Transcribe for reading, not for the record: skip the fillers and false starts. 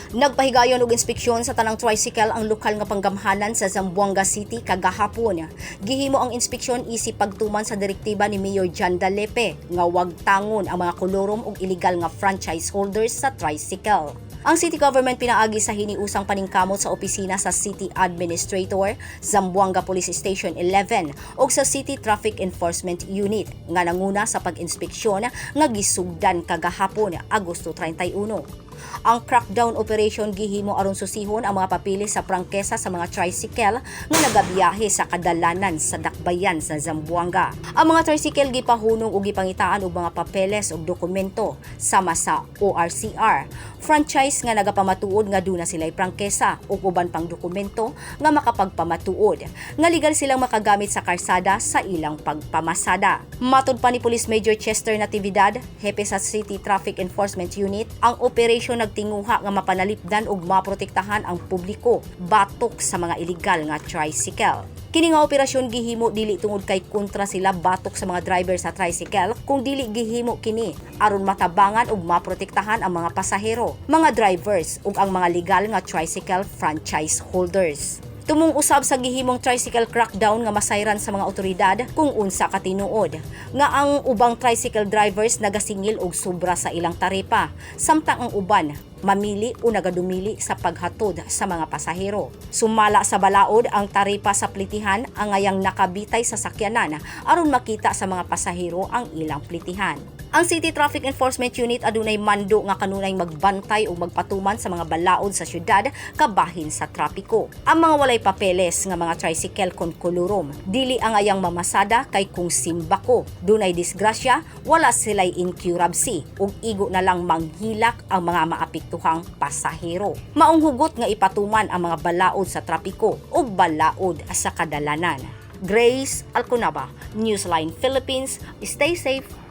Nagpahigayon og inspeksyon sa tanang tricycle ang lokal nga panggamhanan sa Zamboanga City kagahapon. Gihimo ang inspeksyon isip pagtuman sa direktiba ni Mayor John Dalepe nga wag tangon ang mga kolorum og illegal nga franchise holders sa tricycle. Ang city government pinaagi sa hiniusang paningkamot sa opisina sa City Administrator, Zamboanga Police Station 11 ug sa City Traffic Enforcement Unit nga nanguna sa pag-inspeksyon nga gisugdan kagahapon, Agosto 31. Ang crackdown operation gihimo aron susihon ang mga papeles sa prangkesa sa mga tricycle nga nagabiyahe sa kadalanan sa dakbayan sa Zamboanga. Ang mga tricycle gipahunong ug gipangitaan og mga papeles ug dokumento sama sa ORCR, franchise nga nagapamatuod nga duna sila'y prangkesa ug uban pang dokumento nga makapagpamatuod nga legal silang makagamit sa karsada sa ilang pagpamasada. Matod pa ni Police Major Chester Natividad, hepe sa City Traffic Enforcement Unit, ang operasyon nagtinguha nga mapanalipdan ug maprotektahan ang publiko batok sa mga illegal nga tricycle. Kini nga operasyon gihimo dili tungod kay kontra sila batok sa mga driver sa tricycle, kung dili gihimo kini aron matabangan ug maprotektahan ang mga pasahero, mga drivers ug ang mga legal nga tricycle franchise holders. Tumong usab sa gihimong tricycle crackdown nga masayran sa mga otoridad kung unsa ka tinuod nga ang ubang tricycle drivers nagasingil og sobra sa ilang taripa, samtang ang uban mamili o nagadumili sa paghatod sa mga pasahero. Sumala sa balaod, ang taripa sa plitihan ang ngayang nakabitay sa sakyanan aron makita sa mga pasahero ang ilang plitihan. Ang City Traffic Enforcement Unit adunay mando nga kanunay magbantay o magpatuman sa mga balaod sa syudad kabahin sa trapiko. Ang mga walay papeles nga mga tricycle kon kolorum, dili ang ayang mamasada kay kung simbako dunay disgrasya, wala sila'y incurabsi ug igo na lang manghilak ang mga maapektuhang pasahero. Maong hugot nga ipatuman ang mga balaod sa trapiko ug balaod sa kadalanan. Grace Alconaba, Newsline Philippines. Stay safe.